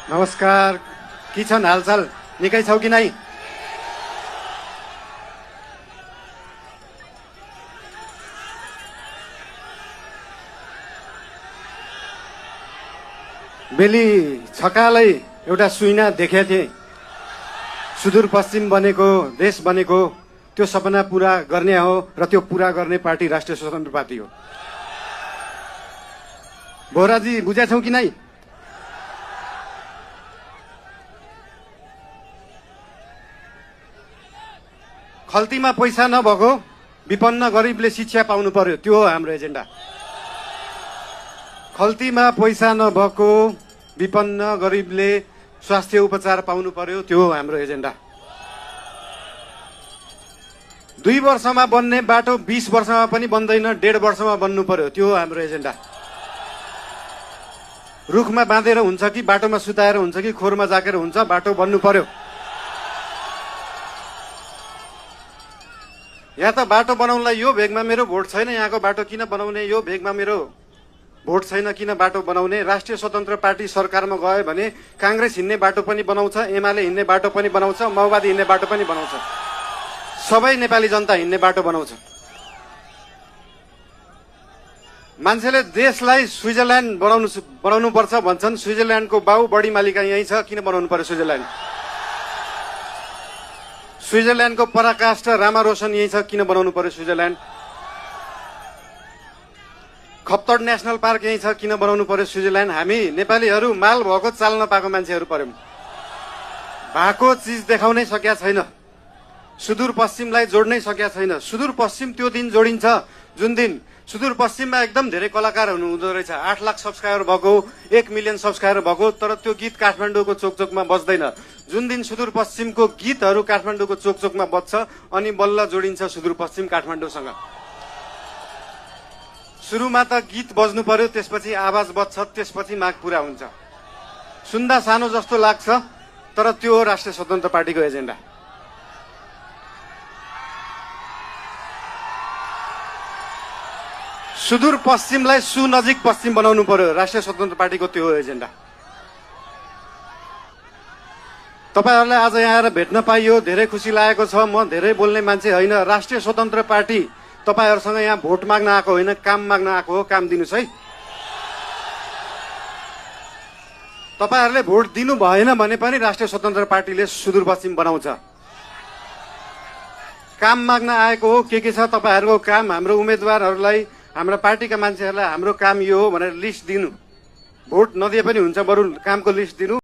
नमस्कार, के छन् हालचाल? निकै छौ कि नै? बेली छकालै एउटा सुइना देखेको थिएँ। सुदूरपश्चिम बनेको, देश बनेको, त्यो सपना पूरा गर्ने हो र त्यो पूरा गर्ने पार्टी राष्ट्रिय स्वतन्त्र पार्टी हो। बोहराजी बुझेछौ कि नै? खल्तीमा पैसा नभएको विपन्न गरिबले शिक्षा पाउनु पर्यो, त्यो हो हाम्रो एजेन्डा। खल्तीमा पैसा नभएको विपन्न गरिबले स्वास्थ्य उपचार पाउनु पर्यो, त्यो हो हाम्रो एजेन्डा। 2 वर्षमा बन्ने बाटो 20 वर्षमा पनि बन्दैन, 1.5 वर्षमा बन्नु पर्यो, त्यो हो हाम्रो एजेन्डा। रुखमा बाँधेर हुन्छ कि बाटोमा सुताएर हुन्छ कि खोरमा जाकेर हुन्छ, बाटो बन्नु पर्यो। यहाँ त बाटो बनाउनलाई यो भेगमा मेरो भोट छैन, यहाँको बाटो किन बनाउने, यो भेगमा मेरो भोट छैन किन बाटो बनाउने। राष्ट्रिय स्वतन्त्र पार्टी सरकारमा गयो भने कांग्रेस हिँड्ने बाटो पनि बनाउँछ, एमाले हिँड्ने बाटो पनि बनाउँछ, माओवादी हिँड्ने बाटो पनि बनाउँछ, सबै नेपाली जनता हिँड्ने बाटो बनाउँछ। मान्छेले देशलाई स्विजरल्यान्ड बनाउनु पर्छ भन्छन्। स्विजरल्यान्डको बाउ बढी मालिका यही छ, किन बनाउनु पर्यो स्विजरल्यान्ड? स्विजरल्यान्डको पराकाष्ठ रामारोसन यही छ, किन बनाउनु पर्यो स्विजरल्यान्ड? खप्तड नेशनल पार्क यही छ, किन बनाउनु पर्यो स्विजरल्यान्ड? हामी नेपालीहरू माल भएको चाल नपाएको मान्छेहरू पर्यौं। भएको चिज देखाउनै सकेका छैन, सुदूरपश्चिमलाई जोड्नै सकेका छैन। सुदूरपश्चिम त्यो दिन जोडिन्छ जुन दिन सुदूरपश्चिममा एकदम धेरै कलाकार हुँदो रहेछ। 8 लाख सब्सक्राइबर भएको, 1 मिलियन सब्सक्राइबर भएको, तर त्यो गीत काठमाडौँको चोकचोकमा बज्दैन। जुन दिन सुदूरपश्चिमको गीतहरू काठमाडौँको चोकचोकमा बज्छ अनि बल्ल जोडिन्छ सुदूरपश्चिम काठमाडौँसँग। सुरुमा त गीत बज्नु पर्यो, त्यसपछि आवाज बज्छ, त्यसपछि माग पूरा हुन्छ। सुन्दा सानो जस्तो लाग्छ, तर त्यो हो राष्ट्रिय स्वतन्त्र पार्टीको एजेन्डा। सुदूरपश्चिमलाई सुनजिक पश्चिम बनाउनु पर्यो, राष्ट्रिय स्वतन्त्र पार्टीको त्यो हो एजेन्डा। तपाईहरुलाई आज यहाँ आएर भेट्न पाइयो, धेरै खुसी लागेको छ। म धेरै बोल्ने मान्छे होइन। राष्ट्रिय स्वतन्त्र पार्टी तपाईहरुसँग यहाँ भोट माग्न आएको होइन, काम माग्न आएको हो। काम दिनुस् है। तपाईहरुले भोट दिनु भएन भने पनि राष्ट्रिय स्वतन्त्र पार्टीले सुदूरपश्चिम बनाउँछ। काम माग्न आएको हो। के छ तपाईहरुको काम? हाम्रो उम्मेदवारहरूलाई, हाम्रो पार्टीका मान्छेहरूलाई हाम्रो काम यो हो भनेर लिस्ट दिनु। भोट नदिए पनि हुन्छ, बरु कामको लिस्ट दिनु।